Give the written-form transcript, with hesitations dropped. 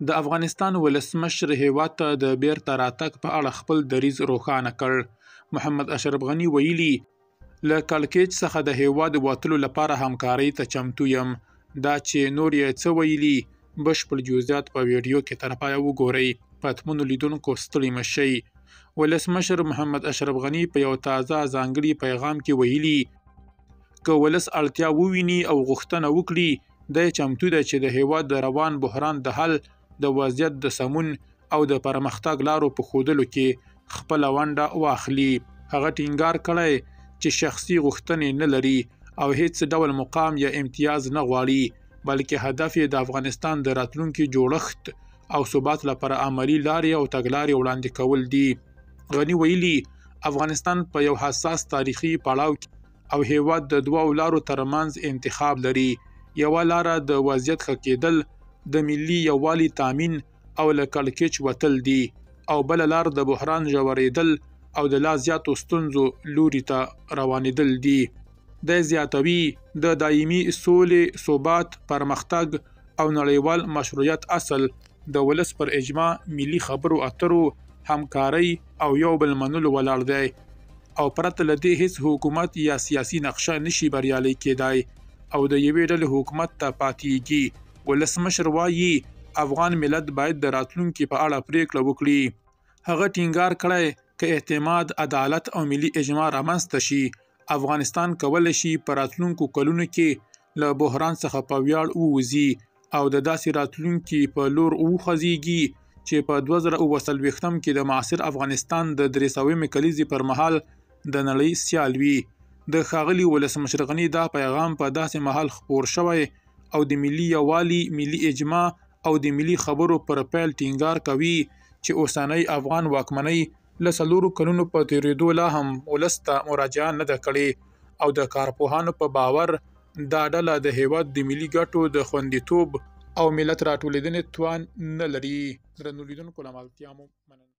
د افغانستان ولسمشر هېواد ته د بېرته راتګ په اړه خپل دریځ روښانه کړ. محمد اشرف غني ویلي، له کړکېچ څخه د هېواد وتلو لپاره همکارۍ ته چمتو یم. دا چې نور یې څه ویلي، بشپړ جزئیات په ویډیو کې تر پایه وګورئ. پتمنو لیدونکو ستړي مه شئ. ولسمشر محمد اشرف غني په یو تازه ځانګړي پیغام کې ویلي، که ولس اړتیا وویني او غوښتنه وکړي، دی چمتو دی چې د هېواد د روان بحران د حل، د وضعیت د سمون او د پرمختګ لارو په ښودلو کې خپله ونډه واخلي. هغه ټینګار کړی چې شخصي غوښتنې نه لري او هیڅ ډول مقام یا امتیاز نه غواړي، بلکې هدف یې د افغانستان د راتلونکي جوړښت او ثبات لپاره عملي لارې او تګلارې وړاندې کول دي. غني ویلي، افغانستان په یو حساس تاریخي پړاو کې او هېواد د دوو لارو ترمنځ انتخاب لري. یوه لاره د وضعیت ښه کېدل، د ملي یووالي تامین او له کړکېچ وتل دي، او بله لار د بحران ژورېدل او د لا زیاتو ستونزو لوري ته روانېدل دي. دی زیاتوي، د دایمي سولې، ثبات، پرمختګ او نړیوال مشروعیت اصل د ولس پر اجماع، ملي خبرو اترو، همکارۍ او یو بل منلو ولاړ دی او پرته له دې هیڅ حکومت یا سیاسي نقشه نشي بریالی کېدای او د یوې ډلې حکومت ته پاتېږي. ولسمشر وايي، افغان ملت باید د راتلونکي په اړه پرېکړه وکړي. هغه ټینګار کړی، که اعتماد، عدالت او ملي اجماع رامنځته شي، افغانستان کولی شي په راتلونکو کلونو کې له بحران څخه په ویاړ ووځي او د داسې راتلونکي په لور وخوځېږي چې په 2047 کې د معاصر افغانستان د 300مې کلیزې پر مهال د نړۍ سیال وي. د ښاغلي ولسمشر غني دا پیغام په داسې مهال خپور شوی او د ملي یووالي، ملي اجماع او د ملي خبرو پر پیل ټینګار کوي چې اوسنۍ افغان واکمنۍ له 4 کلونو په تېرېدو لا هم ولس ته مراجعه نه ده کړې او د کارپوهانو په باور دا ډله د هېواد د ملي ګټو د خوندیتوب او ملت راټولېدنې توان نه لري. درنو لیدونکو له ملتیا مو مننه.